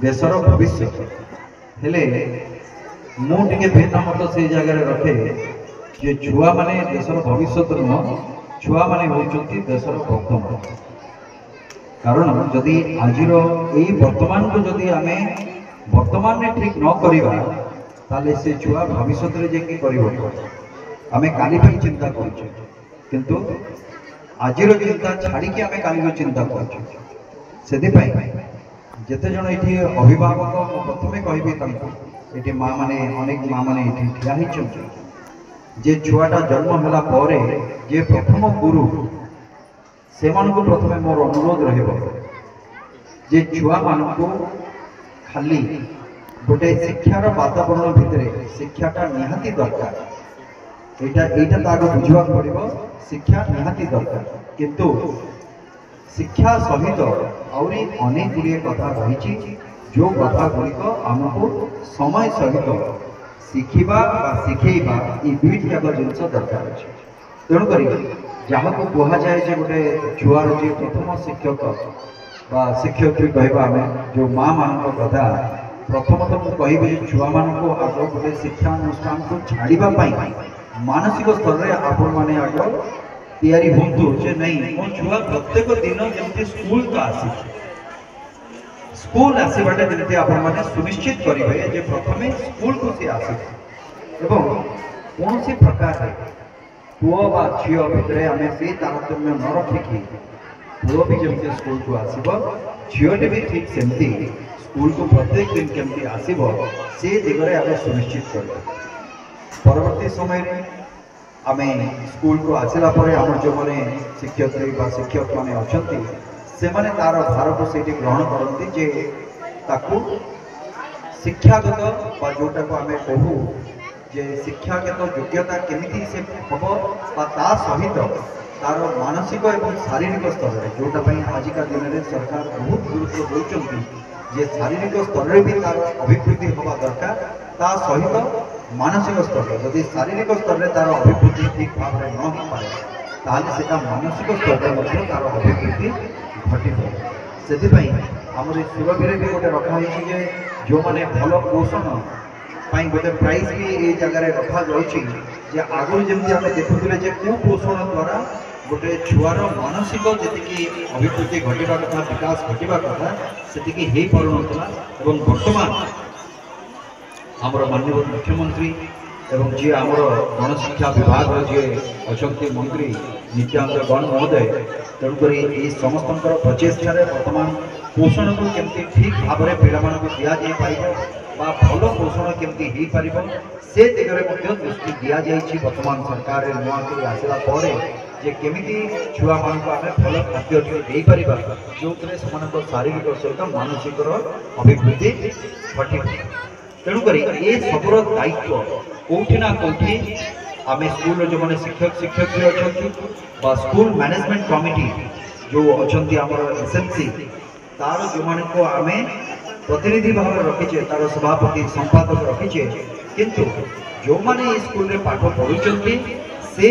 ଦେଶର ଭବିଷ୍ୟତ। ହେଲେ ମୁଁ ଟିକେ ଭିନ୍ନ ମତ ସେଇ ଜାଗାରେ ରଖେ ଯେ ଛୁଆମାନେ ଦେଶର ଭବିଷ୍ୟତ ନୁହଁ, ଛୁଆମାନେ ହେଉଛନ୍ତି ଦେଶର ବର୍ତ୍ତମାନ। କାରଣ ଯଦି ଆଜିର ଏଇ ବର୍ତ୍ତମାନକୁ ଯଦି ଆମେ ବର୍ତ୍ତମାନରେ ଠିକ୍ ନ କରିବା, ତାହେଲେ ସେ ଛୁଆ ଭବିଷ୍ୟତରେ ଯାଇକି କରିବ? ଆମେ କାଲି ପାଇଁ ଚିନ୍ତା କରୁଛେ, କିନ୍ତୁ ଆଜିର ଚିନ୍ତା ଛାଡ଼ିକି ଆମେ କାଲିର ଚିନ୍ତା କରୁଛେ। ସେଥିପାଇଁ ଯେତେ ଜଣ ଏଠି ଅଭିଭାବକ, ମୁଁ ପ୍ରଥମେ କହିବି ତାଙ୍କୁ, ଏଠି ମା ମାନେ, ଅନେକ ମା ମାନେ ଏଠି ଠିଆ ହେଇଛନ୍ତି, ଯେ ଛୁଆଟା ଜନ୍ମ ହେଲା ପରେ ଯେ ପ୍ରଥମ ଗୁରୁ, ସେମାନଙ୍କୁ ପ୍ରଥମେ ମୋର ଅନୁରୋଧ ରହିବ ଯେ ଛୁଆମାନଙ୍କୁ ଖାଲି ଗୋଟେ ଶିକ୍ଷାର ବାତାବରଣ ଭିତରେ ଶିକ୍ଷାଟା ନିହାତି ଦରକାର, ଏଇଟା ତ ଆଗ ବୁଝିବାକୁ ପଡ଼ିବ। ଶିକ୍ଷା ନିହାତି ଦରକାର, କିନ୍ତୁ ଶିକ୍ଷା ସହିତ ଆହୁରି ଅନେକ ଗୁଡ଼ିଏ କଥା ରହିଛି, ଯେଉଁ କଥା ଗୁଡ଼ିକ ଆମକୁ ସମୟ ସହିତ ଶିଖିବା ବା ଶିଖେଇବା, ଏଇ ଦୁଇଟି ଯାକ ଜିନିଷ ଦରକାର ଅଛି। ତେଣୁକରି ଯାହାକୁ କୁହାଯାଏ ଯେ ଗୋଟେ ଛୁଆର ଯିଏ ପ୍ରଥମ ଶିକ୍ଷକ ବା ଶିକ୍ଷୟିତ୍ରୀ କହିବା ଆମେ, ଯେଉଁ ମା ମାନଙ୍କ କଥା, ପ୍ରଥମତଃ ମୁଁ କହିବି ଯେ ଛୁଆମାନଙ୍କୁ ଆଗ ଗୋଟେ ଶିକ୍ଷାନୁଷ୍ଠାନକୁ ଛାଡ଼ିବା ପାଇଁ ମାନସିକ ସ୍ତରରେ ଆପଣମାନେ ଆଗ ତିଆରି ହୁଅନ୍ତୁ ଯେ ନାଇଁ, ମୋ ଛୁଆ ପ୍ରତ୍ୟେକ ଦିନ ଯେମିତି ସ୍କୁଲ ତ ଆସିବ। ସ୍କୁଲ ଆସିବାଟା ଯେମିତି ଆପଣମାନେ ସୁନିଶ୍ଚିତ କରିବେ ଯେ ପ୍ରଥମେ ସ୍କୁଲକୁ ସେ ଆସିବ, ଏବଂ କୌଣସି ପ୍ରକାରରେ ପୁଅ ବା ଝିଅ ଭିତରେ ଆମେ ସେଇ ତାରତମ୍ୟ ନ ରଖିକି ପୁଅ ବି ଯେମିତି ସ୍କୁଲକୁ ଆସିବ, ଝିଅଟି ବି ଠିକ୍ ସେମିତି ସ୍କୁଲକୁ ପ୍ରତ୍ୟେକ ଦିନ କେମିତି ଆସିବ, ସେ ଦିଗରେ ଆମେ ସୁନିଶ୍ଚିତ କରିବା। ପରବର୍ତ୍ତୀ ସମୟରେ ଆମେ ସ୍କୁଲକୁ ଆସିଲା ପରେ ଆମର ଯେଉଁମାନେ ଶିକ୍ଷୟିତ୍ରୀ ବା ଶିକ୍ଷକମାନେ ଅଛନ୍ତି, ସେମାନେ ତାର ଭାରକୁ ସେଇଠି ଗ୍ରହଣ କରନ୍ତି ଯେ ତାକୁ ଶିକ୍ଷାଗତ ବା ଯେଉଁଟାକୁ ଆମେ କହୁ ଯେ ଶିକ୍ଷାଗତ ଯୋଗ୍ୟତା କେମିତି ସେ ହେବ, ବା ତା ସହିତ ତାର ମାନସିକ ଏବଂ ଶାରୀରିକ ସ୍ତରରେ, ଯେଉଁଟା ପାଇଁ ଆଜିକା ଦିନରେ ସରକାର ବହୁତ ଗୁରୁତ୍ୱ ଦେଉଛନ୍ତି ଯେ ଶାରୀରିକ ସ୍ତରରେ ବି ତାର ଅଭିବୃଦ୍ଧି ହେବା ଦରକାର, ତା ସହିତ ମାନସିକ ସ୍ତରରେ। ଯଦି ଶାରୀରିକ ସ୍ତରରେ ତାର ଅଭିବୃଦ୍ଧି ଠିକ୍ ଭାବରେ ନ ହେଇପାରେ, ତାହେଲେ ସେଟା ମାନସିକ ସ୍ତରରେ ମଧ୍ୟ ତାର ଅଭିବୃଦ୍ଧି ଘଟିବ। ସେଥିପାଇଁ ଆମର ଏ ସୁରଭିରେ ବି ଗୋଟେ ରଖାହେଇଛି ଯେ ଯେଉଁମାନେ ଭଲ ପୋଷଣ ପାଇଁ ଗୋଟେ ପ୍ରାଇଜ୍ ବି ଏଇ ଜାଗାରେ ରଖାଯାଉଛି, ଯେ ଆଗରୁ ଯେମିତି ଆମେ ଦେଖୁଥିଲେ ଯେ କୁପୋଷଣ ଦ୍ୱାରା ଗୋଟେ ଛୁଆର ମାନସିକ ଯେତିକି ଅଭିବୃଦ୍ଧି ଘଟିବା କଥା, ବିକାଶ ଘଟିବା କଥା, ସେତିକି ହେଇପାରୁନଥିଲା। ଏବଂ ବର୍ତ୍ତମାନ ଆମର ମାନ୍ୟବର ମୁଖ୍ୟମନ୍ତ୍ରୀ ଏବଂ ଯିଏ ଆମର ଗଣଶିକ୍ଷା ବିଭାଗର ଯିଏ ଅଛନ୍ତି ମନ୍ତ୍ରୀ ନିତ୍ୟାନନ୍ଦ ଗଣ ମହୋଦୟ, ତେଣୁକରି ଏଇ ସମସ୍ତଙ୍କର ପ୍ରଚେଷ୍ଟାରେ ବର୍ତ୍ତମାନ ପୋଷଣକୁ କେମିତି ଠିକ୍ ଭାବରେ ପିଲାମାନଙ୍କୁ ଦିଆଯାଇପାରିବ ବା ଭଲ ପୋଷଣ କେମିତି ହେଇପାରିବ, ସେ ଦିଗରେ ମଧ୍ୟ ଦୃଷ୍ଟି ଦିଆଯାଇଛି ବର୍ତ୍ତମାନ ସରକାରରେ ନୂଆ କରି ଆସିଲା ପରେ, ଯେ କେମିତି ଛୁଆମାନଙ୍କୁ ଆମେ ଭଲ ଖାଦ୍ୟ ଟିକେ ଦେଇପାରିବା, ଯେଉଁଥିରେ ସେମାନଙ୍କ ଶାରୀରିକ ସହିତ ମାନସିକର ଅଭିବୃଦ୍ଧି ଘଟିବ। ତେଣୁକରି ଏ ସବୁର ଦାୟିତ୍ୱ କେଉଁଠି ନା କେଉଁଠି ଆମେ ସ୍କୁଲର ଯେଉଁମାନେ ଶିକ୍ଷକ ଶିକ୍ଷୟିତ୍ରୀ ଅଛନ୍ତି ବା ସ୍କୁଲ ମ୍ୟାନେଜମେଣ୍ଟ କମିଟି ଯେଉଁ ଅଛନ୍ତି, ଆମର ଏସ୍ଏମ୍ସି, ତାର ଯେଉଁମାନଙ୍କୁ ଆମେ ପ୍ରତିନିଧି ଭାବରେ ରଖିଛେ, ତାର ସଭାପତି ସମ୍ପାଦକ ରଖିଛେ, କିନ୍ତୁ ଯେଉଁମାନେ ଏଇ ସ୍କୁଲରେ ପାଠ ପଢ଼ୁଛନ୍ତି, ସେ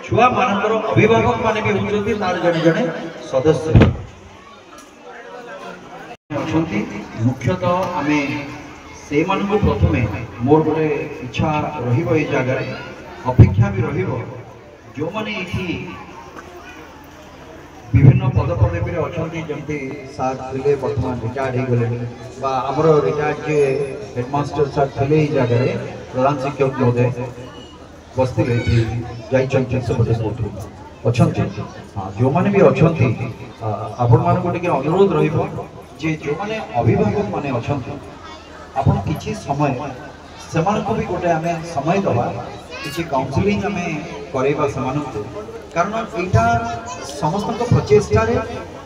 ଛୁଆମାନଙ୍କର ଅଭିଭାବକ ମାନେ ବି ହେଉଛନ୍ତି ତାର ଜଣେ ଜଣେ ସଦସ୍ୟ ଅଛନ୍ତି। ମୁଖ୍ୟତଃ ଆମେ ସେଇମାନଙ୍କୁ ପ୍ରଥମେ ମୋର ଗୋଟେ ଇଚ୍ଛା ରହିବ, ଏଇ ଜାଗାରେ ଅପେକ୍ଷା ବି ରହିବ, ଯେଉଁମାନେ ଏଇଠି ବିଭିନ୍ନ ପଦପଦବୀରେ ଅଛନ୍ତି, ଯେମିତି ସାର୍ ଥିଲେ, ବର୍ତ୍ତମାନ ରିଟାୟାର୍ଡ ହେଇଗଲେଣି, ବା ଆମର ରିଟାୟାର୍ଡ ଯିଏ ହେଡ଼ମାଷ୍ଟର ସାର୍ ଥିଲେ, ଏଇ ଜାଗାରେ ପ୍ରଧାନ ଶିକ୍ଷକ ମହୋଦୟ ବସିଥିଲେ, ଏଠି ଯାଇଛନ୍ତି, ସେପଟେ କୋଉଠି ଅଛନ୍ତି। ହଁ, ଯେଉଁମାନେ ବି ଅଛନ୍ତି, ଆପଣମାନଙ୍କୁ ଟିକେ ଅନୁରୋଧ ରହିବ ଯେ ଯେଉଁମାନେ ଅଭିଭାବକ ମାନେ ଅଛନ୍ତି, ଆପଣ କିଛି ସମୟ ସେମାନଙ୍କୁ ବି ଗୋଟେ ଆମେ ସମୟ ଦେବା, କିଛି କାଉନସିଲିଂ ଆମେ କରେଇବା ସେମାନଙ୍କୁ। କାରଣ ଏଇଟା ସମସ୍ତଙ୍କ ପ୍ରଚେଷ୍ଟାରେ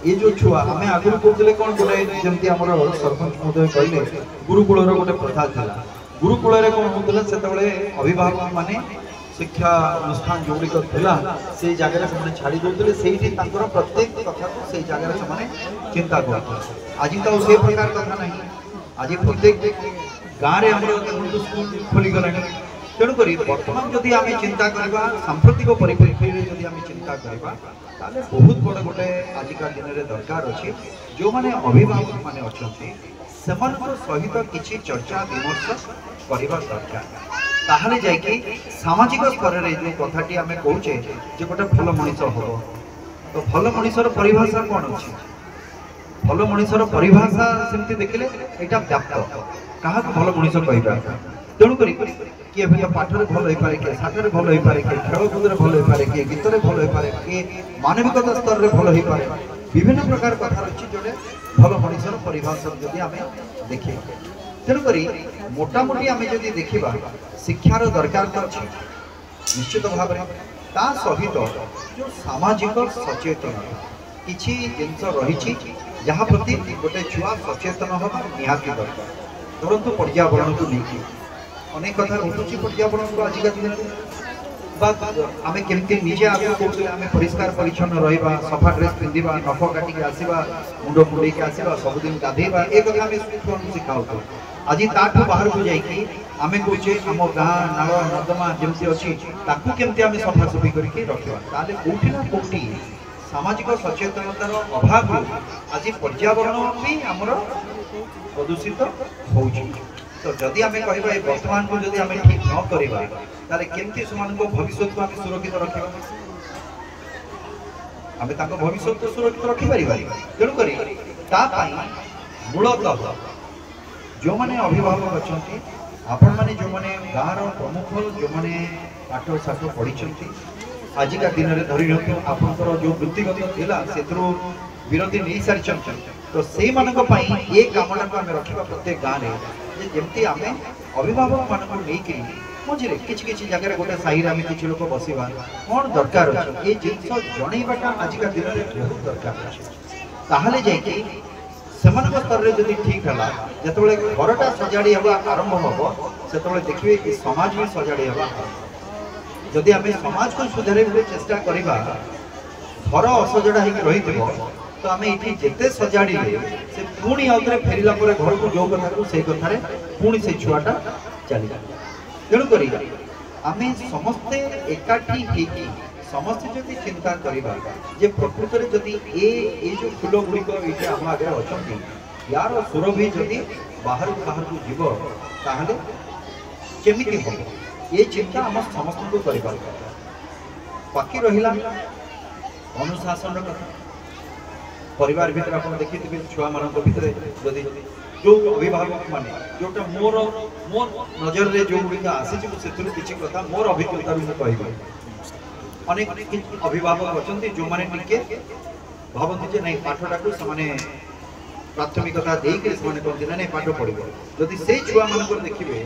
ଏ ଯେଉଁ ଛୁଆ, ଆମେ ଆଗରୁ କହୁଥିଲେ କ'ଣ ଗୋଟେ, ଯେମିତି ଆମର ସରପଞ୍ଚ ମହୋଦୟ କହିଲେ, ଗୁରୁକୁଳର ଗୋଟେ ପ୍ରଥା ଥିଲା। ଗୁରୁକୁଳରେ କ'ଣ ହେଉଥିଲା? ସେତେବେଳେ ଅଭିଭାବକ ମାନେ ଶିକ୍ଷା ଅନୁଷ୍ଠାନ ଯେଉଁଗୁଡ଼ିକ ଥିଲା, ସେଇ ଜାଗାରେ ସେମାନେ ଛାଡ଼ି ଦେଉଥିଲେ, ସେଇଠି ତାଙ୍କର ପ୍ରତ୍ୟେକ କଥାକୁ ସେଇ ଜାଗାରେ ସେମାନେ ଚିନ୍ତା କରୁଥିଲେ। ଆଜି ତ ଆଉ ସେ ପ୍ରକାର କଥା ନାହିଁ। ଆଜି ପ୍ରତ୍ୟେକ ଗାଁରେ ଆମର ଦେଖନ୍ତୁ ସ୍କୁଲ ଖୋଲିଗଲାଣି। ତେଣୁକରି ବର୍ତ୍ତମାନ ଯଦି ଆମେ ଚିନ୍ତା କରିବା, ସାମ୍ପ୍ରତିକ ପରିପ୍ରେକ୍ଷୀରେ ଯଦି ଆମେ ଚିନ୍ତା କରିବା, ତାହେଲେ ବହୁତ ବଡ଼ ଗୋଟେ ଆଜିକା ଦିନରେ ଦରକାର ଅଛି, ଯେଉଁମାନେ ଅଭିଭାବକ ମାନେ ଅଛନ୍ତି, ସେମାନଙ୍କ ସହିତ କିଛି ଚର୍ଚ୍ଚା ବିମର୍ଶ କରିବା ଦରକାର। ତାହେଲେ ଯାଇକି ସାମାଜିକ ସ୍ତରରେ ଯେଉଁ କଥାଟି ଆମେ କହୁଛେ ଯେ ଗୋଟେ ଭଲ ମଣିଷ ହବ, ତ ଭଲ ମଣିଷର ପରିଭାଷା କ'ଣ ଅଛି? ଭଲ ମଣିଷର ପରିଭାଷା ସେମିତି ଦେଖିଲେ ଏଇଟା ବ୍ୟାପ୍ତ, କାହାକୁ ଭଲ ମଣିଷ କହିବା? ତେଣୁକରି କିଏ ହୁଏତ ପାଠରେ ଭଲ ହେଇପାରେ, କିଏ ସାଠରେ ଭଲ ହେଇପାରେ, କିଏ ଖେଳକୁଦରେ ଭଲ ହେଇପାରେ, କିଏ ଗୀତରେ ଭଲ ହେଇପାରେ, କିଏ ମାନବିକତା ସ୍ତରରେ ଭଲ ହେଇପାରେ। ବିଭିନ୍ନ ପ୍ରକାର କଥା ରହିଛି ଜଣେ ଭଲ ମଣିଷର ପରିଭାଷା ଯଦି ଆମେ ଦେଖିବା। ତେଣୁକରି ମୋଟାମୋଟି ଆମେ ଯଦି ଦେଖିବା ଶିକ୍ଷାର ଦରକାର ତ ଅଛି ନିଶ୍ଚିତ ଭାବରେ, ତା ସହିତ ଯେଉଁ ସାମାଜିକ ସଚେତନତା କିଛି ଜିନିଷ ରହିଛି ଯାହା ପ୍ରତି ଗୋଟେ ଛୁଆ ସଚେତନ ହେବା ନିହାତି ଦରକାର। ଧରନ୍ତୁ ପର୍ଯ୍ୟାବରଣକୁ ନେଇକି ଅନେକ କଥା ଘଟୁଛି ପର୍ଯ୍ୟାବରଣକୁ ଆଜିକା ଦିନରେ, ବା ଆମେ କେମିତି ନିଜେ ଆଗରୁ କହୁଥିଲେ ଆମେ ପରିଷ୍କାର ପରିଚ୍ଛନ୍ନ ରହିବା, ସଫା ଡ୍ରେସ୍ ପିନ୍ଧିବା, ନଖ କାଟିକି ଆସିବା, ମୁଣ୍ଡ କୁଣ୍ଡେଇକି ଆସିବା, ସବୁଦିନ ଗାଧେଇବା, ଏ କଥା ଆମେ ଛୁଆଙ୍କୁ ଶିଖାଉଥିଲୁ। ଆଜି ତାଠୁ ବାହାରକୁ ଯାଇକି ଆମେ କହୁଛେ ଆମ ଗାଁ ନାଳ ନର୍ଦ୍ଦମା ଯେମିତି ଅଛି ତାକୁ କେମିତି ଆମେ ସଫାସଫି କରିକି ରଖିବା। ତାହେଲେ କୋଉଠି ନା କୋଉଠି ସାମାଜିକ ସଚେତନତାର ଅଭାବରୁ ଆଜି ପର୍ଯ୍ୟାବରଣ ବି ଆମର ପ୍ରଦୂଷିତ ହେଉଛି। ତ ଯଦି ଆମେ କହିବା ଏ ବର୍ତ୍ତମାନକୁ ଯଦି ଆମେ ଠିକ ନ କରିବା, ତାହେଲେ କେମିତି ସେମାନଙ୍କ ଭବିଷ୍ୟତକୁ ଆମେ ସୁରକ୍ଷିତ ରଖିବା? ଆମେ ତାଙ୍କ ଭବିଷ୍ୟତ ସୁରକ୍ଷିତ ରଖିପାରିବାନି। ତେଣୁକରି ତା ପାଇଁ ମୂଳତଃ ଯେଉଁମାନେ ଅଭିଭାବକ ଅଛନ୍ତି, ଆପଣମାନେ ଯେଉଁମାନେ ଗାଁର ପ୍ରମୁଖ, ଯେଉଁମାନେ ପାଠ ଶାଠ ପଢ଼ିଛନ୍ତି, ଆଜିକା ଦିନରେ ଧରି ନିଅନ୍ତୁ ଆପଣଙ୍କର ଯେଉଁ ବୃତ୍ତିଗତ ଥିଲା ସେଥିରୁ ବିରତି ନେଇସାରିଛନ୍ତି, ତ ସେଇମାନଙ୍କ ପାଇଁ ଏ କାମଟାକୁ ଆମେ ରଖିବା ପ୍ରତ୍ୟେକ ଗାଁରେ, ଯେ ଯେମିତି ଆମେ ଅଭିଭାବକମାନଙ୍କୁ ନେଇକିରି ମଝିରେ କିଛି କିଛି ଜାଗାରେ ଗୋଟେ ସାହିରେ ଆମେ କିଛି ଲୋକ ବସିବା, କ'ଣ ଦରକାର ଅଛି ଏ ଜିନିଷ ଜଣେଇବାଟା ଆଜିକା ଦିନରେ ବହୁତ ଦରକାର ଅଛି। ତାହେଲେ ଯାଇକି ସେମାନଙ୍କ ସ୍ତରରେ ଯଦି ଠିକ୍ ହେଲା, ଯେତେବେଳେ ଘରଟା ସଜାଡ଼ି ହେବା ଆରମ୍ଭ ହେବ, ସେତେବେଳେ ଦେଖିବେ ଏ ସମାଜ ବି ସଜାଡ଼ି ହେବା ଆରମ୍ଭ। ଯଦି ଆମେ ସମାଜକୁ ସୁଧାରିବାକୁ ଚେଷ୍ଟା କରିବା, ଘର ଅସଜଡ଼ା ହେଇକି ରହିଥିବ, ତ ଆମେ ଏଇଠି ଯେତେ ସଜାଡ଼ିଲେ ସେ ପୁଣି ଆଉଥରେ ଫେରିଲା ପରେ ଘରକୁ ଯେଉଁ କଥାକୁ ସେଇ କଥାରେ ପୁଣି ସେ ଛୁଆଟା ଚାଲିଯିବ। ତେଣୁକରି ଆମେ ସମସ୍ତେ ଏକାଠି ହେଇକି ସମସ୍ତେ ଯଦି ଚିନ୍ତା କରିବା ଯେ ପ୍ରକୃତରେ ଯଦି ଏ ଯେଉଁ ଫୁଲ ଗୁଡ଼ିକ ଏଇଠି ଆମ ଆଗରେ ଅଛନ୍ତି, ୟାର ସୁରଭି ଯଦି ବାହାରକୁ ବାହାରକୁ ଯିବ ତାହେଲେ କେମିତି ହେବ, ଏ ଚିନ୍ତା ଆମ ସମସ୍ତଙ୍କୁ କରିବା କଥା। ବାକି ରହିଲା ଅନୁଶାସନର କଥା। ପରିବାର ଭିତରେ ଆପଣ ଦେଖିଥିବେ ଛୁଆମାନଙ୍କ ଭିତରେ ଯଦି ଯେଉଁ ଅଭିଭାବକ ମାନେ ଯେଉଁଟା ମୋର ମୋ ନଜରରେ ଯେଉଁଗୁଡ଼ିକ ଆସିଛି, ମୁଁ ସେଥିରୁ କିଛି କଥା ମୋର ଅଭିଜ୍ଞତାରୁ ମୁଁ କହିବି। ଅନେକ ଅଭିଭାବକ ଅଛନ୍ତି ଯେଉଁମାନେ ଟିକେ ଭାବନ୍ତି ଯେ ନାଇଁ ପାଠଟାକୁ ସେମାନେ ପ୍ରାଥମିକତା ଦେଇକରି ସେମାନେ କହନ୍ତି ନା ନାଇଁ ପାଠ ପଢ଼ିବ। ଯଦି ସେଇ ଛୁଆମାନଙ୍କର ଦେଖିବେ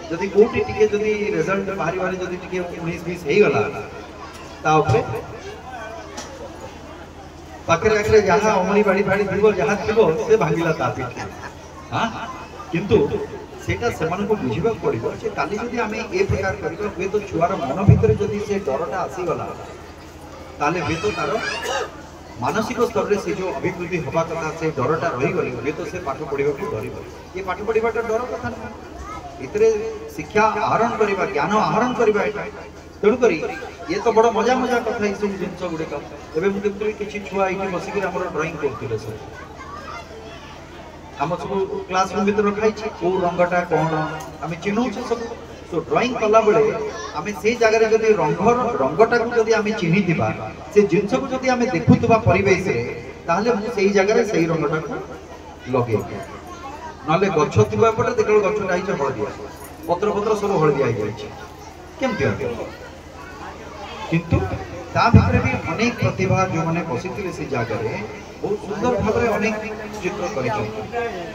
ଯଦି କୋଉଠି ଟିକେ ଯଦି ରେଜଲ୍ଟ ବାହାରିବାରେ ଯଦି ଟିକେ 19-20 ହେଇଗଲା, ତା ଉପରେ ପାଖରେ ଆଗରେ ଯାହା ଅମଳି ବାଡ଼ି ଫାଡ଼ି ଥିବ ଯାହା ଥିବ ସେ ଭାଙ୍ଗିଲା ତା ପିଠିରେ। ହଁ, କିନ୍ତୁ ସେଇଟା ସେମାନଙ୍କୁ ବୁଝିବାକୁ ପଡ଼ିବ ଯେ କାଲି ଯଦି ଆମେ ଏ ପ୍ରକାର କରିବା, ହୁଏତ ଛୁଆର ମନ ଭିତରେ ଯଦି ସେ ଡରଟା ଆସିଗଲା, ତାହେଲେ ହୁଏତ ତାର ମାନସିକ ସ୍ତରରେ ସେ ଯେଉଁ ଅଭିବୃଦ୍ଧି ହେବା କଥା ସେ ଡରଟା ରହିଗଲେ ହୁଏତ ସେ ପାଠ ପଢ଼ିବାକୁ ଡରିବ। ଏ ପାଠ ପଢ଼ିବାଟା ଡର କଥା ନୁହେଁ, ଏଥିରେ ଶିକ୍ଷା ଆହରଣ କରିବା, ଜ୍ଞାନ ଆହରଣ କରିବା ଏଇଟା। ତେଣୁକରି ଇଏ ତ ବଡ଼ ମଜା ମଜା କଥା ଏସବୁ ଜିନିଷ ଗୁଡ଼ିକ। ଏବେ ମୁଁ ଦେଖୁଥିଲି କିଛି ଛୁଆ ଏଇଠି ବସିକିରି ଆମର ଡ୍ରଇଂ କରୁଥିଲେ ସବୁ, ଆମ ସବୁ କ୍ଲାସ ରୁମ୍ ଭିତରେ ରଖା ହେଇଛି କୋଉ ରଙ୍ଗଟା କ'ଣ ଆମେ ଚିହ୍ନଉଛେ ସବୁ। ତ ଡ୍ରଇଂ କଲାବେଳେ ଆମେ ସେଇ ଜାଗାରେ ଯଦି ରଙ୍ଗଟାକୁ ଯଦି ଆମେ ଚିହ୍ନିଥିବା, ସେ ଜିନିଷକୁ ଯଦି ଆମେ ଦେଖୁଥିବା ପରିବେଶରେ, ତାହେଲେ ମୁଁ ସେଇ ଜାଗାରେ ସେଇ ରଙ୍ଗଟାକୁ ଲଗେଇବି। ନହେଲେ ଗଛ ଥିବ ଏପଟେ, ଦେଖିଲା ଗଛଟା ହେଇଛି ହଳଦିଆ, ପତ୍ର ପତ୍ର ସବୁ ହଳଦିଆ ହେଇଯାଇଛି, କେମିତି ହବ? କିନ୍ତୁ ତା ଭିତରେ ବି ଅନେକ ପ୍ରତିଭା ଯେଉଁମାନେ ବସିଥିଲେ ସେ ଜାଗାରେ ବହୁତ ସୁନ୍ଦର ଭାବରେ ଅନେକ ଚିତ୍ର କରିଛନ୍ତି।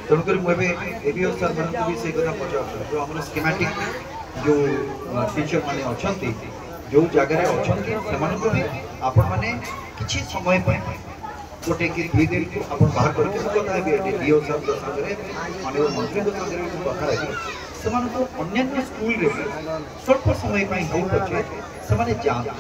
ତେଣୁକରି ମୁଁ ଏବେ ଏବିଓ ସାର୍ ମାନଙ୍କୁ ବି ସେଇ କଥା ପଚାରୁଥିଲି, ଯେଉଁ ଆମର ସ୍କିମାଟିକ୍ ଯେଉଁ ଟିଚର ମାନେ ଅଛନ୍ତି, ଯେଉଁ ଜାଗାରେ ଅଛନ୍ତି, ସେମାନଙ୍କୁ ବି ଆପଣମାନେ କିଛି ସମୟ ପାଇଁ ଗୋଟେ କି 2 ଦିନକୁ ଆପଣ ବାହାର କରିକି, ମୁଁ କଥା ହେବି ଏଠି ଡିଓ ସାର୍ଙ୍କ ସାଙ୍ଗରେ, ମାନ୍ୟବର ମନ୍ତ୍ରୀଙ୍କ ସାଙ୍ଗରେ ବି ମୁଁ କଥା ହେବି, ସେମାନଙ୍କୁ ଅନ୍ୟାନ୍ୟ ସ୍କୁଲରେ ବି ସ୍ୱଳ୍ପ ସମୟ ପାଇଁ ହଉ ପଛେ ସେମାନେ ଯାଆନ୍ତୁ।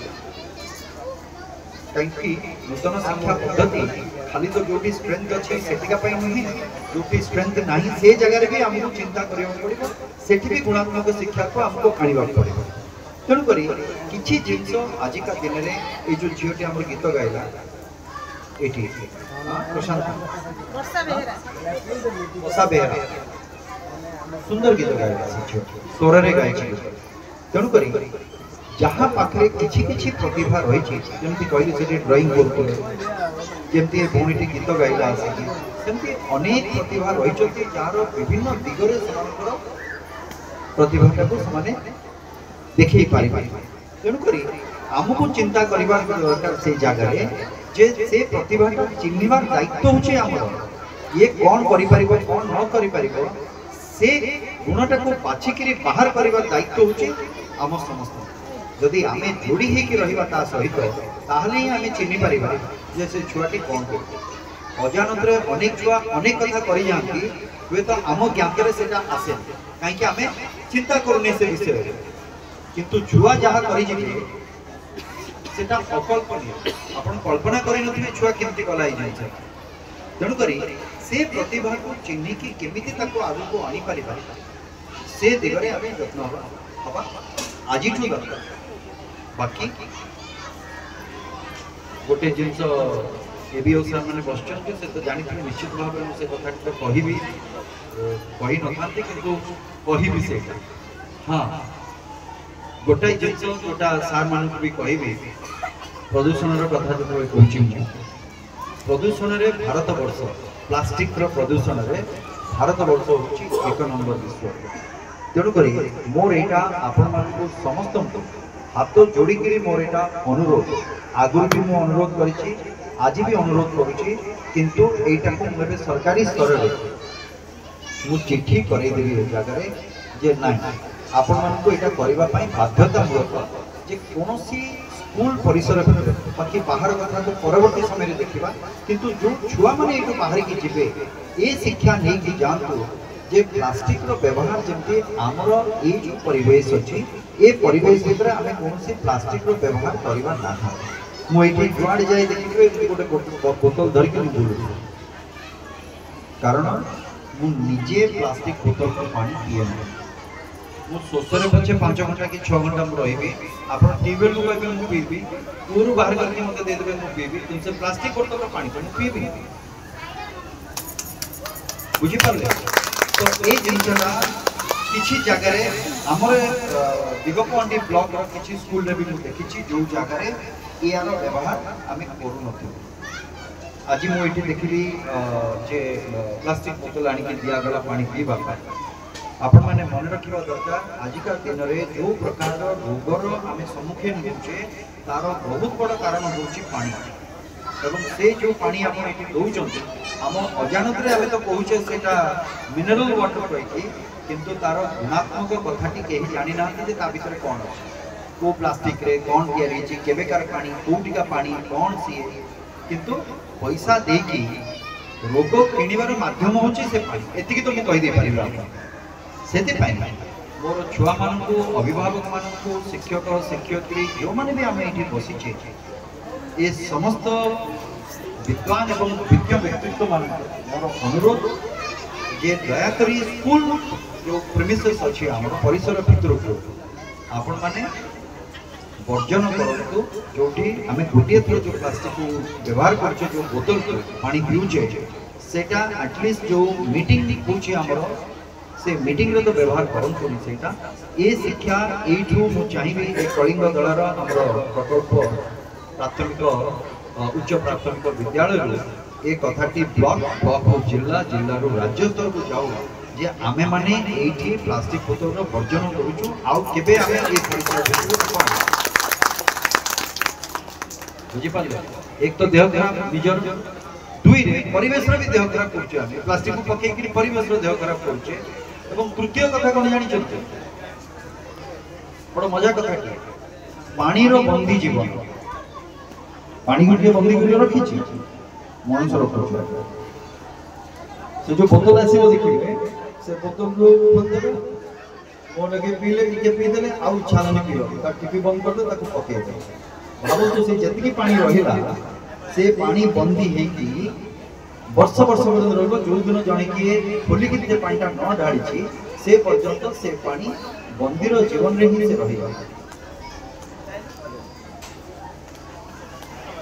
କାହିଁକି ନୂତନ ଶିକ୍ଷା ପଦ୍ଧତି ଖାଲି ତ ଯୋଉଠି ଷ୍ଟ୍ରେନ୍ଥ ଅଛି ସେଠିକା ପାଇଁ ନୁହେଁ, ଯୋଉଠି ଷ୍ଟ୍ରେନ୍ଥ ନାହିଁ ସେ ଜାଗାରେ ବି ଆମକୁ ଚିନ୍ତା କରିବାକୁ ପଡ଼ିବ, ସେଠି ବି ଗୁଣାତ୍ମକ ଶିକ୍ଷାକୁ ଆମକୁ ଆଣିବାକୁ ପଡ଼ିବ। ତେଣୁକରି କିଛି ଜିନିଷ ଆଜିକା ଦିନରେ ଏଇ ଯେଉଁ ଝିଅଟି ଆମର ଗୀତ ଗାଇଲା, ଏଠି ପ୍ରଶାନ୍ତ ବର୍ଷା ବେହେରା ସୁନ୍ଦର ଗୀତ ଗାଇଲା ସେ ଝିଅ, ସ୍ୱରରେ ଗାଇଛି ଗୀତ। ତେଣୁକରି ଯାହା ପାଖରେ କିଛି କିଛି ପ୍ରତିଭା ରହିଛି, ଯେମିତି କହିଲି ସେଠି ଡ୍ରଇଂ କରୁଥିଲେ, ଯେମିତି ଏ ଭଉଣୀଟି ଗୀତ ଗାଇଲା ଆସିକି, ସେମିତି ଅନେକ ପ୍ରତିଭା ରହିଛନ୍ତି ଯାହାର ବିଭିନ୍ନ ଦିଗରେ ସେମାନଙ୍କର ପ୍ରତିଭାଟାକୁ ସେମାନେ ଦେଖେଇ ପାରିବେ। ତେଣୁକରି ଆମକୁ ଚିନ୍ତା କରିବା ଦରକାର ସେଇ ଜାଗାରେ ଯେ ସେ ପ୍ରତିଭାଟା ଚିହ୍ନିବାର ଦାୟିତ୍ୱ ହେଉଛି ଆମର। ଇଏ କ'ଣ କରିପାରିବ କ'ଣ ନ କରିପାରିବ ସେ ଗୁଣଟାକୁ ବାଛିକିରି ବାହାର କରିବା ଦାୟିତ୍ୱ ହେଉଛି ଆମ ସମସ୍ତଙ୍କ। ଯଦି ଆମେ ଯୋଡ଼ି ହେଇକି ରହିବା ତା ସହିତ, ତାହେଲେ ହିଁ ଆମେ ଚିହ୍ନି ପାରିବା ଯେ ସେ ଛୁଆଟି କ'ଣ କରୁଛି। ଅଜାଣତରେ ଅନେକ ଛୁଆ ଅନେକ କଥା କରିଯାଆନ୍ତି, ହୁଏତ ଆମ ଜ୍ଞାତରେ ସେଇଟା ଆସେନି, କାହିଁକି ଆମେ ଚିନ୍ତା କରୁନି ସେ ବିଷୟରେ। କିନ୍ତୁ ଛୁଆ ଯାହା କରିଯିବେ ସେଟା ଅକଳ୍ପନୀୟ, ଆପଣ କଳ୍ପନା କରିନଥିବେ ଛୁଆ କେମିତି କଲା ଏଇ ଜିନିଷ। ତେଣୁକରି ସେ ପ୍ରତିଭାକୁ ଚିହ୍ନିକି କେମିତି ତାକୁ ଆଗକୁ ଆଣିପାରିବା ସେ ଦିଗରେ ଆମେ ଯତ୍ନ ହବା ଆଜିଠୁ ଦରକାର। ବାକି ଗୋଟେ ଜିନିଷ ଏବିଓ ସାର୍ ମାନେ ବସିଛନ୍ତି, ସେ ତ ଜାଣିଥିବେ ନିଶ୍ଚିତ ଭାବରେ, ମୁଁ ସେ କଥାଟି ତ କହିବି, କହିନଥାନ୍ତି କିନ୍ତୁ କହିବି ସେଇଟା। ହଁ, ଗୋଟାଏ ଜିନିଷ ଯୋଉଟା ସାର୍ ମାନଙ୍କୁ ବି କହିବି, ପ୍ରଦୂଷଣର କଥା ଯେତେବେଳେ କହୁଛି ମୁଁ, ପ୍ରଦୂଷଣରେ ଭାରତବର୍ଷ, ପ୍ଲାଷ୍ଟିକର ପ୍ରଦୂଷଣରେ ଭାରତବର୍ଷ ହେଉଛି 1 ନମ୍ବର ବିଶ୍ୱ। ତେଣୁକରି ମୋର ଏଇଟା ଆପଣମାନଙ୍କୁ ସମସ୍ତଙ୍କୁ ହାତ ଯୋଡ଼ିକିରି ମୋର ଏଇଟା ଅନୁରୋଧ, ଆଗରୁ ବି ମୁଁ ଅନୁରୋଧ କରିଛି, ଆଜି ବି ଅନୁରୋଧ କରୁଛି, କିନ୍ତୁ ଏଇଟାକୁ ମୁଁ ଏବେ ସରକାରୀ ସ୍ତରରେ ମୁଁ ଚିଠି କରେଇଦେବି ଏ ଜାଗାରେ ଯେ ନାଇଁ ଆପଣମାନଙ୍କୁ ଏଇଟା କରିବା ପାଇଁ ବାଧ୍ୟତାମୂଳକ ଯେ କୌଣସି ସ୍କୁଲ ପରିସର ଭିତରେ, ବାକି ବାହାର କଥାକୁ ପରବର୍ତ୍ତୀ ସମୟରେ ଦେଖିବା, କିନ୍ତୁ ଯେଉଁ ଛୁଆମାନେ ଏଇଠୁ ବାହାରିକି ଯିବେ ଏ ଶିକ୍ଷା ନେଇକି ଯାଆନ୍ତୁ ଯେ ପ୍ଲାଷ୍ଟିକର ବ୍ୟବହାର ଯେମିତି ଆମର ଏଇ ଯେଉଁ ପରିବେଶ ଅଛି ଏ ପରିବେଶ ଭିତରେ ଆମେ କୌଣସି ପ୍ଲାଷ୍ଟିକର ବ୍ୟବହାର କରିବା ନାହିଁ। ମୁଁ ଏଇଠି ଯୁଆଡ଼େ ଯାଇ ଦେଖିଥିବେ ଏମିତି ଗୋଟେ ବୋତଲ ଧରିକି ମୁଁ ବୁଲୁଛି, କାରଣ ମୁଁ ନିଜେ ପ୍ଲାଷ୍ଟିକ ବୋତଲର ପାଣି ପିଏ ନାହିଁ। ମୁଁ ଶୋଷରେ ପଛେ 5 ଘଣ୍ଟା କି 6 ଘଣ୍ଟା ମୁଁ ରହିବି, ଆପଣ ଟ୍ୟୁବୱେଲରୁ କହିବେ ମୁଁ ପିଇବି, କୂଅରୁ ବାହାର କରିକି ମୋତେ ଦେଇଦେବେ ମୁଁ ପିଇବି, କିନ୍ତୁ ସେ ପ୍ଲାଷ୍ଟିକ ବୋତଲର ପାଣି ତ ମୁଁ ପିଇବି। ବୁଝିପାରିଲେ ତ? ଏଇ ଜିନିଷଟା କିଛି ଜାଗାରେ ଆମର ଦିଗପହଣ୍ଡି ବ୍ଲକର କିଛି ସ୍କୁଲରେ ବି ମୁଁ ଦେଖିଛି ଯେଉଁ ଜାଗାରେ ଏହାର ବ୍ୟବହାର ଆମେ କରୁନଥିଲୁ। ଆଜି ମୁଁ ଏଠି ଦେଖିଲି ଯେ ପ୍ଲାଷ୍ଟିକ ବୋତଲ ଆଣିକି ଦିଆଗଲା ପାଣି ପିଇବା ପାଇଁ। ଆପଣମାନେ ମନେ ରଖିବା ଦରକାର ଆଜିକା ଦିନରେ ଯେଉଁ ପ୍ରକାରର ରୋଗର ଆମେ ସମ୍ମୁଖୀନ ହେଉଛେ ତାର ବହୁତ ବଡ଼ କାରଣ ହେଉଛି ପାଣି। ଏବଂ ସେ ଯେଉଁ ପାଣି ଆପଣ ଏଠି ଦେଉଛନ୍ତି ଆମ ଅଜାଣତରେ ଆମେ ତ କହୁଛେ ସେଇଟା ମିନେରାଲ ୱାଟର କହିକି, କିନ୍ତୁ ତାର ଗୁଣାତ୍ମକ କଥାଟି କେହି ଜାଣିନାହାନ୍ତି ଯେ ତା ଭିତରେ କ'ଣ ଅଛି, କେଉଁ ପ୍ଲାଷ୍ଟିକରେ କ'ଣ ତିଆରି ହେଇଛି, କେବେକାର ପାଣି, କେଉଁଠିକା ପାଣି, କ'ଣ ସିଏ। କିନ୍ତୁ ପଇସା ଦେଇକି ରୋଗ କିଣିବାର ମାଧ୍ୟମ ହେଉଛି ସେ ପାଣି, ଏତିକି ତ ମୁଁ କହିଦେଇପାରିବି ଆପଣ। ସେଥିପାଇଁ ମୋର ଛୁଆମାନଙ୍କୁ, ଅଭିଭାବକମାନଙ୍କୁ, ଶିକ୍ଷକ ଶିକ୍ଷୟିତ୍ରୀ ଯେଉଁମାନେ ବି ଆମେ ଏଇଠି ବସିଛେ, ଏ ସମସ୍ତ ବିଦ୍ୱାନ ଏବଂ ବିଜ୍ଞ ବ୍ୟକ୍ତିତ୍ୱମାନଙ୍କୁ ମୋର ଅନୁରୋଧ ଯେ ଦୟାକରି ସ୍କୁଲ ଯେଉଁ ପ୍ରିମିସେସ୍ ଅଛି ଆମର ପରିସର ଭିତରକୁ ଆପଣମାନେ ବର୍ଜନ କରନ୍ତୁ। ଯେଉଁଠି ଆମେ ଗୋଟିଏ ଥର ଯେଉଁ ପ୍ଲାଷ୍ଟିକକୁ ବ୍ୟବହାର କରୁଛେ, ଯେଉଁ ବୋତଲକୁ ପାଣି ପିଉଛେ, ସେଇଟା ଆଟଲିଷ୍ଟ ଯେଉଁ ମିଟିଂ ହେଉଛି ଆମର ସେ ମିଟିଂରେ ତ ବ୍ୟବହାର କରନ୍ତୁନି ସେଇଟା। ଏ ଶିକ୍ଷା ଏଇଠୁ ମୁଁ ଚାହିଁବି ଏ କଳିଙ୍ଗ ଦଳର ଆମର ପ୍ରକଳ୍ପ ପ୍ରାଥମିକ ଉଚ୍ଚ ପ୍ରାଥମିକ ବିଦ୍ୟାଳୟରୁ ଏ କଥାଟି ବ୍ଲକ, ବ୍ଲକରୁ ଜିଲ୍ଲା, ଜିଲ୍ଲାରୁ ରାଜ୍ୟ ସ୍ତରକୁ ଯାଉ ଯେ ଆମେମାନେ ଏଇଠି ପ୍ଲାଷ୍ଟିକ ବୋତଲର ବର୍ଜନ କରୁଛୁ, ଆଉ କେବେ ଆମେ ଏ ପରିସର ଭିତରକୁ ତାକୁ ଆଣିବୁ। ବୁଝିପାରିଲେ? ଏକ ତ ଦେହ ଖରାପ ନିଜର, ଦୁଇରେ ପରିବେଶର ବି ଦେହ ଖରାପ କରୁଛେ ଆମେ, ପ୍ଲାଷ୍ଟିକକୁ ପକେଇକିରି ପରିବେଶର ଦେହ ଖରାପ କରୁଛେ। ଏବଂ ତୃତୀୟ କଥା କ'ଣ ଜାଣିଛନ୍ତି? ବଡ଼ ମଜା କଥାଟି, ପାଣିର ବନ୍ଦୀ ଜୀବନ। ପାଣି ଗୋଟିଏ ବନ୍ଦୀ କରି ରଖିଛି, ମଣିଷ ରଖୁଛି। ସେ ଯୋଉ ବୋତଲ ଆସିବ ଦେଖିବେ, ସେ ବୋତଲରୁ ଖୋଲିଦେବେ, ମୋ ଲଗେଇ ପିଇଲେ, ଟିକେ ପିଇଦେଲେ ଆଉ ଇଚ୍ଛା ହେଲାନି ପିଇବାକୁ, ତା ଟିପି ବନ୍ଦ କରିଦେବେ, ତାକୁ ପକେଇଦେବେ। ଭାବନ୍ତୁ ସେ ଯେତିକି ପାଣି ରହିଲା ସେ ପାଣି ବନ୍ଦୀ ହେଇକି ବର୍ଷ ବର୍ଷ ପର୍ଯ୍ୟନ୍ତ ରହିବ। ଯୋଉଦିନ ଜଣେ କିଏ ଖୋଲିକି ସେ ପାଣିଟା ନ ଢାଳିଛି ସେ ପର୍ଯ୍ୟନ୍ତ ସେ ପାଣି ବନ୍ଦୀର ଜୀବନରେ ହିଁ ସେ ରହିବ।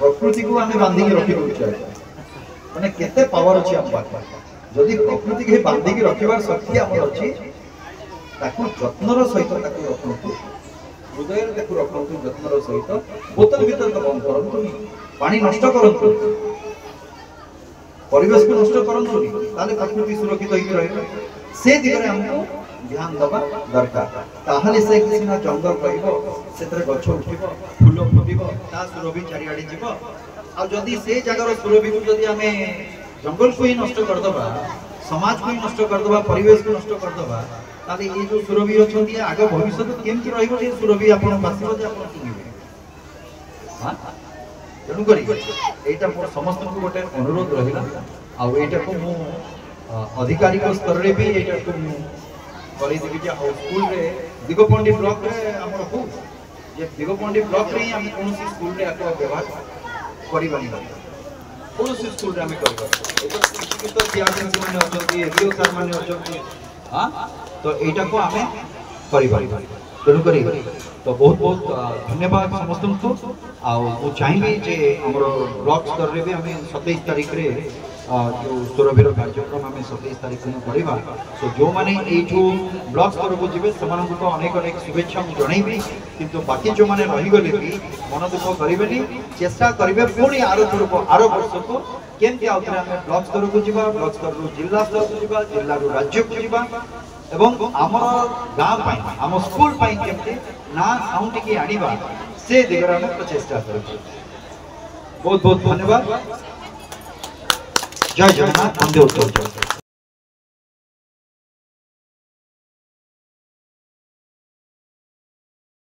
ପ୍ରକୃତିକୁ ଆମେ ବାନ୍ଧିକି ରଖି ଦଉଛେ। ମାନେ କେତେ ପାୱାର ଅଛି ଆମ ପାଖରେ। ଯଦି ପ୍ରକୃତିକୁ ବାନ୍ଧିକି ରଖିବାର ଶକ୍ତି ଆମର ଅଛି, ତାକୁ ଯତ୍ନର ସହିତ ତାକୁ ରଖନ୍ତୁ, ହୃଦୟରେ ତାକୁ ରଖନ୍ତୁ ଯତ୍ନର ସହିତ। ବୋତଲ ଭିତରେ ତ ବନ୍ଦ କରନ୍ତୁନି, ପାଣି ନଷ୍ଟ କରନ୍ତୁନି, ପରିବେଶକୁ ନଷ୍ଟ କରନ୍ତୁନି, ତାହେଲେ ପ୍ରକୃତି ସୁରକ୍ଷିତ ହେଇକି ରହିବ। ସେ ଦିଗରେ ଆମକୁ ଧ୍ୟାନ ଦେବା ଦରକାର। ତାହେଲେ ସେ ସିନା ଜଙ୍ଗଲ ରହିବ, ସେଥିରେ ଗଛ ଉଠିବ, ଫୁଲ ଫୁଟିବ, ତା ସୁରଭି ଚାରିଆଡ଼େ ଯିବ। ଆଉ ଯଦି ସେ ଜାଗାର ସୁରଭିକୁ ଯଦି ଆମେ ଜଙ୍ଗଲକୁ ହିଁ ନଷ୍ଟ କରିଦେବା, ସମାଜକୁ ହିଁ ନଷ୍ଟ କରିଦେବା, ପରିବେଶକୁ ନଷ୍ଟ କରିଦେବା, ତାହେଲେ ଏଇ ଯୋଉ ସୁରଭି ଅଛନ୍ତି, ଆଗ ଭବିଷ୍ୟତ କେମିତି ରହିବ? ଯେ ସୁରଭି ଆପଣ ବାସିବ ଯେ ଆପଣ ଶୁଣିବେ। ତେଣୁକରି ଏଇଟା ମୋର ସମସ୍ତଙ୍କୁ ଗୋଟେ ଅନୁରୋଧ ରହିଲା। ଆଉ ଏଇଟାକୁ ମୁଁ ଅଧିକାରୀଙ୍କ ସ୍ତରରେ ବି ଏଇଟାକୁ ମୁଁ କରେଇଦେବି ଯେ ଆଉ ସ୍କୁଲରେ ଦିଗପହଣ୍ଡି ବ୍ଲକରେ ଆମର ହଉ ଯେ ଦିଗପହଣ୍ଡି ବ୍ଲକରେ ହିଁ ଆମେ କୌଣସି ସ୍କୁଲରେ ଆକୁ ବ୍ୟବହାର କରିବାନି। କୌଣସି ସ୍କୁଲରେ ଆମେ କରିବା। ତ ସିଆର୍ସିସି ମାନେ ଅଛନ୍ତି, ଏବିଓ ସାର୍ ମାନେ ଅଛନ୍ତି, ହଁ, ତ ଏଇଟାକୁ ଆମେ କରିପାରିବା। ତେଣୁକରି ତ ବହୁତ ବହୁତ ଧନ୍ୟବାଦ ସମସ୍ତଙ୍କୁ। ଆଉ ମୁଁ ଚାହିଁବି ଯେ ଆମର ବ୍ଲକ ସ୍ତରରେ ବି ଆମେ 27 ତାରିଖରେ ଯେଉଁ ସୁରଭିର କାର୍ଯ୍ୟକ୍ରମ ଆମେ 27 ତାରିଖ ଦିନ କରିବା, ସୋ ଯେଉଁମାନେ ଏଇଠୁ ବ୍ଲକ ସ୍ତରକୁ ଯିବେ ସେମାନଙ୍କୁ ତ ଅନେକ ଅନେକ ଶୁଭେଚ୍ଛା ମୁଁ ଜଣାଇବି। କିନ୍ତୁ ବାକି ଯେଉଁମାନେ ରହିଗଲେ ବି ମନ ଦୁଃଖ କରିବେନି, ଚେଷ୍ଟା କରିବେ ପୁଣି ଆର ଥରକୁ, ଆର ବର୍ଷକୁ କେମିତି ଆଉଥରେ ଆମେ ବ୍ଲକ ସ୍ତରକୁ ଯିବା, ବ୍ଲକ ସ୍ତରରୁ ଜିଲ୍ଲା ସ୍ତରକୁ ଯିବା, ଜିଲ୍ଲାରୁ ରାଜ୍ୟକୁ ଯିବା ଏବଂ ଆମର ଗାଁ ପାଇଁ, ଆମ ସ୍କୁଲ ପାଇଁ କେମିତି ନାଁ ସାଉଁଟିକି ଆଣିବା, ସେ ଦିଗରେ ଆମେ ପ୍ରଚେଷ୍ଟା କରୁଛୁ। ବହୁତ ବହୁତ ଧନ୍ୟବାଦ। ଜୟ ଜଗନ୍ନାଥ, ବନ୍ଦେ ଉତ୍କଳ।